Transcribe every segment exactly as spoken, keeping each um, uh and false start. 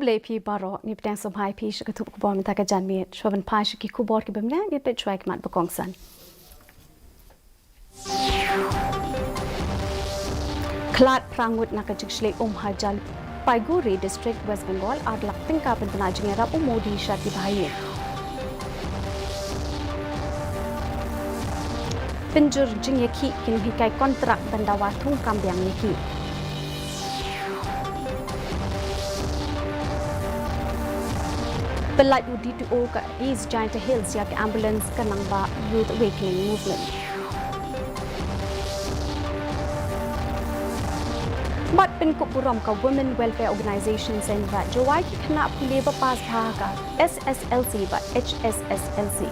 Khublei phi baroh, ngi pdiang sngewbha ïa phi sha ka thup khubor mynta ka janmiet. Shuwa ban phai sha ki khubor kiba bniah, ngin peit shuwa ïa ki mat ba kongsan. Khlad phra ngut na ka jingshlei um ha Jalpaiguri District, West Bengal, ar lak tyngka pynbna jingïarap u Modi sha ki bahaïing. Pynjur jingïakhih ki nonghikai kontrak ban dawa thung kam biang ïakhih. Pynlait u D T O ka East Jaintia Hills ïa ka ambulance ka Nangbah Youth Awakening Movement. Bad pynkup burom ka Women Welfare Organization Seiñ Raij Jowai ki khynnah pule ba pass bha ha ka S S L C bad H S S L C.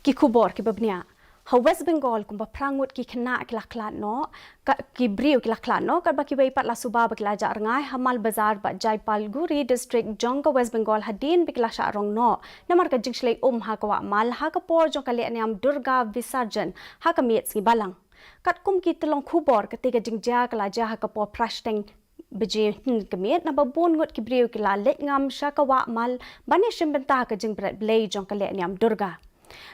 Ki khubor kiba bniah. Ha West Bengal kumba phra ngut ki khynnah ki la khlad noh, ka, ki briew ki la khlad noh, katba kiwei pat la suba ba ki la jah rngai ha Malbazar bad Jalpaiguri District jong ka West Bengal hadien ba ki la shah rong noh namar ka jingshlei um ha ka wah mal ha ka por jong ka lehniam Durga Visarjan ha ka miet sngi Balang. Katkum ki tyllong khubor, katei ka jingjia ka la jia ha ka por phra shiteng baje hynne ka miet, naba bun ngut ki briew ki la leit ngam sha ka wah mal ban ïashim bynta ha ka jingbret blei jong ka lehniam Durga.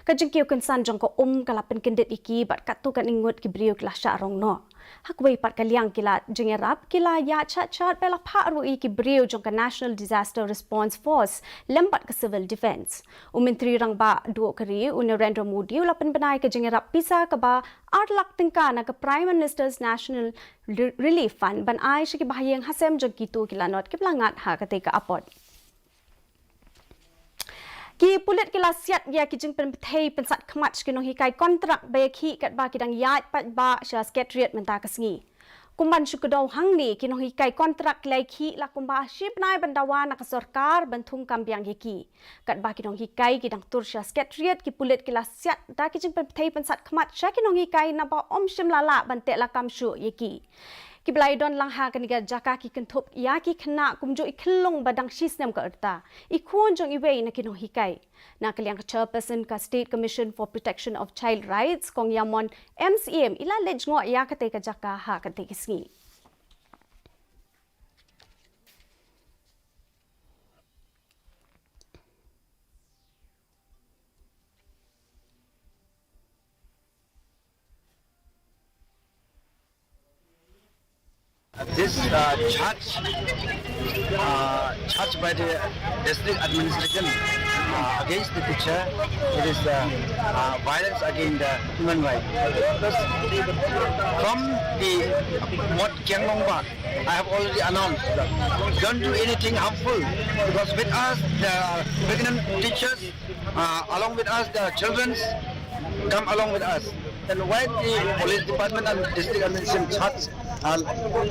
Ka jingkiew kynsan jong ka um ka la pynkyndit ïa ki bad katto katne ngut ki briew ki la shah rong noh. Ha kawei pat ka liang ki lad jingïarap ki la ïaid shat shat bad la phah ruh ïa ki briew jong ka National Disaster Response Force lem bad ka Civil Defence. U Myntri Rangbah Duh ka ri u Narendra Modi u la pynbna ïa ka jingïarap pisa kaba ar lak tyngka na ka Prime Minister's National Re-, Relief Fund ban ai sha ki bahaïing hasem jong kito ki lanot kiba la ngat ha katei ka apot. Ki pulit ki la siat ïa ki jingpynbthei pynsat khmat sha ki nonghikai kontrak ba ïakhih katba ki dang ïaid paidbah sha Secretariat mynta ka sngi. Kumban shu kdew hangne, ki nonghikai kontrak ki la ïakhih la kumba shi bnai ban dawa na ka sorkar ban thung kam biang ïa ki. Katba ki nonghikai ki dang tur sha Secretariat, ki pulit ki la siat da ki jingpynbthei pynsat khmat sha ki nonghikai naba ym shym la lah ban teh lakam shuh ïa ki. Kiba la ïadon lang ha kane ka jaka ki kynthup ïa ki khynnah kumjuh i khyllung ba dang shi snem ka rta, i khun jong iwei na ki nonghikai. Na ka liang ka Chairperson ka State Commission for Protection of Child Rights, Kong Yamon M C M, i la leit jngoh ïa katei ka jaka ha katei ka sngi. This uh, charge, uh, charge by the district administration uh, against the teacher, it is uh, uh, violence against the human right. Because from the Mot Kianglongba, I have already announced, don't do anything harmful, because with us the pregnant teachers, uh, along with us the children come along with us. Then why the police department and district administration charge uh,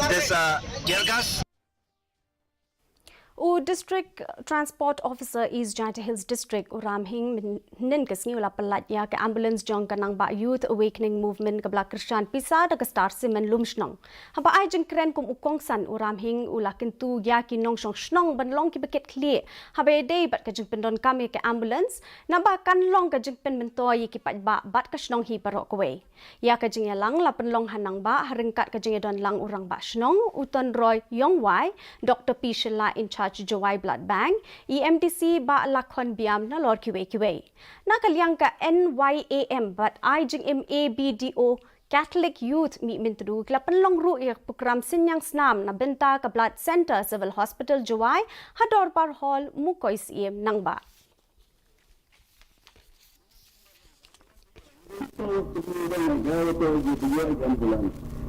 this uh, tear gas? U District Transport Officer East Jaintia Hills District, u Ram Hing, mynhynnin ka sngi u la pynlait ïa ka ambulance jong ka Nangbah Youth Awakening Movement kaba la kyrshan pisa da ka Star Cement Lumshnong. Haba ai jingkren kum u kongsan, u Ram Hing u la kyntu ïa ki nongshong shnong ban long kiba kit khlieh haba ïadei bad ka jingpyndonkam ïa ka ambulance, naba kan long ka jingpynmyntoi ïa ki paidbah bad ka shnong hi baroh kawei. Ïa ka jingïalang la pynlong ha Nangbah ha ryngkat ka jingïadon lang u Rangbah Shnong, u Tonroy Yongwai, Doctor P Shylla, in charge Jowai Blood Bank, i M D C Bah Lakhon Biam, nalor kiwei kiwei. Na ka liang ka N Y A M bad ai jingim A B D O Catholic Youth Mihmyntdu ki la pynlong ruh ïa ka program synñiang snam na bynta ka Blood Centre Civil Hospital Jowai ha Dorbar Hall, Mukoi Syiem, Nangbah.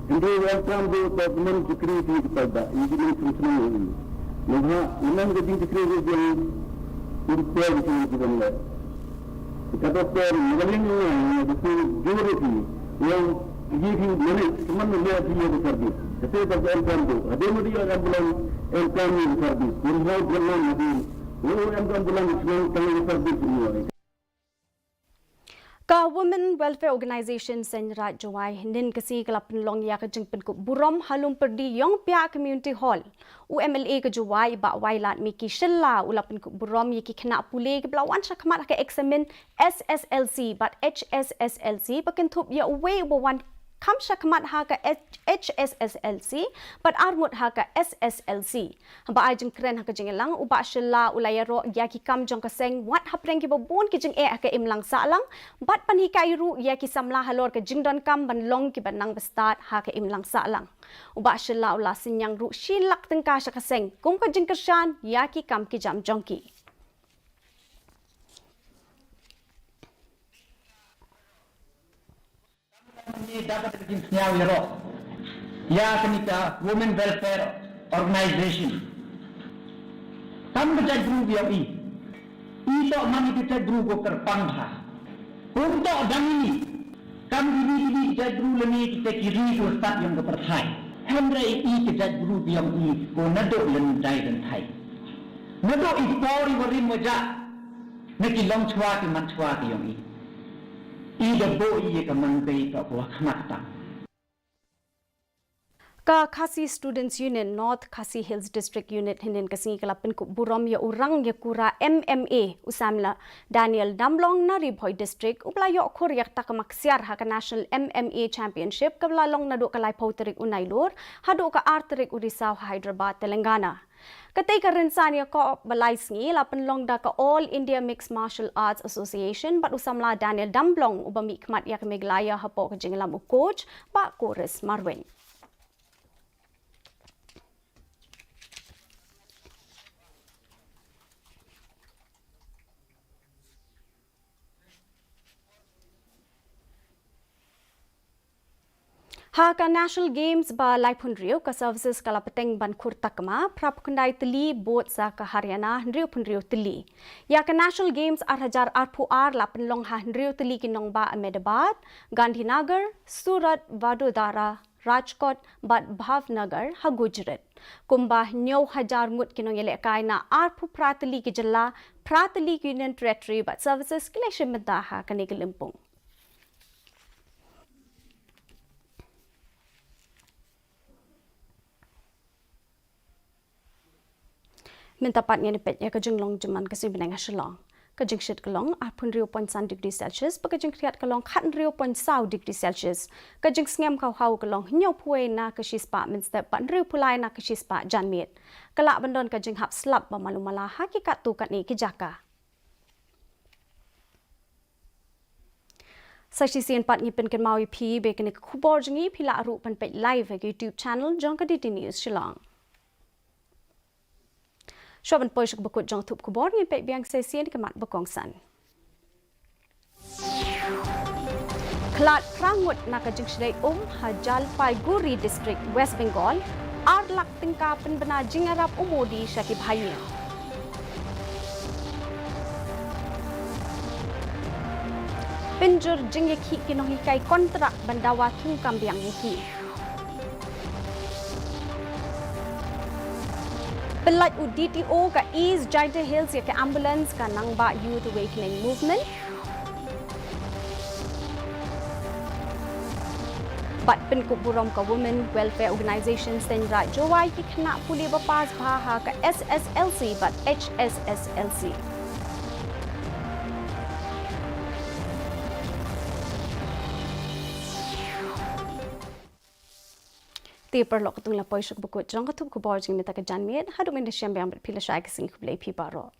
Hynrei welcome to the government security department, engineering. Nangha, nangha ka jingkyrkhu jong Kata por, maling nga, nga kata jure phi, yang ye phi mane, teman mane phi ye service. Kata tak em kam tu, ada mudi yang ambulance, em kam ye service. Pun hau jalan mudi, wo em kam ambulance, senang tang ye service semua. Ka Women Welfare Organization Seiñ Raij Jowai, hynnin ka sngi ka la pynlong ïa ka jingpynkup burom ha Lumpyrdi Ïongpiah Community Hall. U M L A ka Jowai, Bah Wailadmiki Shylla, u la pynkup burom ïa ki khynnah pule kiba la wan shakhmat ha ka eksamin S S L C bad H S S L C, ba kynthup ïa uwei uba wan kham shakhmat ha ka H-, H S S L C bad arngut ha ka S S L C. Haba ai jingkren ha ka jingïalang, u Bah Shylla u la ïaroh ïa ki kam jong ka seng wat hapdeng kiba bun ki jingeh ha ka imlang sahlang, bad pynhikai ruh ïa ki samla halor ka jingdonkam ban long kiba nang bastad ha ka imlang sahlang. U Bah Shylla u la synñiang ruh shi lak tyngka sha ka seng kum ka jingkyrshan ïa ki kam ki jam jong ki. Ïa kane ka Women Welfare Organization. Kam ka jaitbru biang i. I toh man i ka jaitbru ko kyrpang ha. Um toh dang i. Kam i ni i jaitbru lane kita ki ri ko stat ïong ka pyrthai. Hynrei i ka jaitbru biang i ko naduh lynti lynthai. Naduh i por i warim wajah. Na ki long chwa ki man chwa ki ïong i. I da bok i ka man bei toh ko wa khmat tang. Ka Khasi Students Union North Khasi Hills District Unit hynnin ka sngi ka la pynkup burom ïa u rang ïa kura M M A u samla Daniel Damlong na Ri Bhoi District, u ba la ïoh khur ïa ka takma ksiar ha ka National M M A Championship kaba la long naduh ka laiphew tarik u Nailur haduh ka ar tarik u Risaw ha Hyderabad, Telangana. Katei ka rynsan ïakob ba lai sngi la pynlong da ka All India Mixed Martial Arts Association bad u samla Daniel Damlong uba mihkhmat ïa ka Meghalaya hapoh ka jingïalam u coach Bah Koris Marwein. Ha ka National Games ba laiphew hynriew ka Services ka la pteng ban khur takma, phraphew khyndai tylli bud sa ka Haryana, hynriewphew hynriew tylli. Ïa ka National Games ar hajar arphew ar la pynlong ha hynriew tylli ki nongbah Ahmedabad, Gandhinagar, Surat, Vadodara, Rajkot bad Bhavnagar ha Gujarat. Kumba hynñiew hajar ngut ki nongïalehkai na arphew phra tylli ki jylla, phra tylli ki Union Territory bad Services ki la shim bynta ha kane ka lympung. Mynta pat ngin ïa peit ïa ka jinglong jingman ka sngi bneng ha Shillong. Ka jingshit ka long arphew hynriew point san degree Celsius, bad ka jingkhriat ka long khathynriew point saw degree Celsius. Ka jingsngem ka haw ka long hynñiewphew wei na ka shispah mynstep bad hynriewphew lai na ka shispah janmiet. Ka lah ban don ka jinghap slap ba malu mala ha ki katto katne ki jaka. Sa shisien pat ngi pynkynmaw ïa phi ba kane ka khubor jong ngi phi lah ruh ban peit live ha ka YouTube channel jong ka D D News Shillong. Shuwa ban poi sha kaba kut jong ka thup khubor ngin peit biang sa shisien ki mat ba kongsan. Khlad phra ngut na ka jingshlei um ha Jalpaiguri District, West Bengal, ar lak tyngka pynbna jingïarap u Modi sha ki bhaïing. Pynjur jingïakhih ki nonghikai kontrak ban dawa thungkam biang ïa ki. Pynlait u D T O ka East Jaintia Hills ïa ka ambulance ka Nangbah Youth Awakening Movement. Bad pynkup burom ka Women Welfare Organization Seiñraij Jowai ki khynnah pule ba pass bha ha ka S S L C bad H S S L C. Te paralok, katto ngi la poi sha kaba kut jong ka thup khubor jong ngi mynta ka janmiet, haduh ngin da shem biang bad phi lashai ka sngi, khublei phi baroh.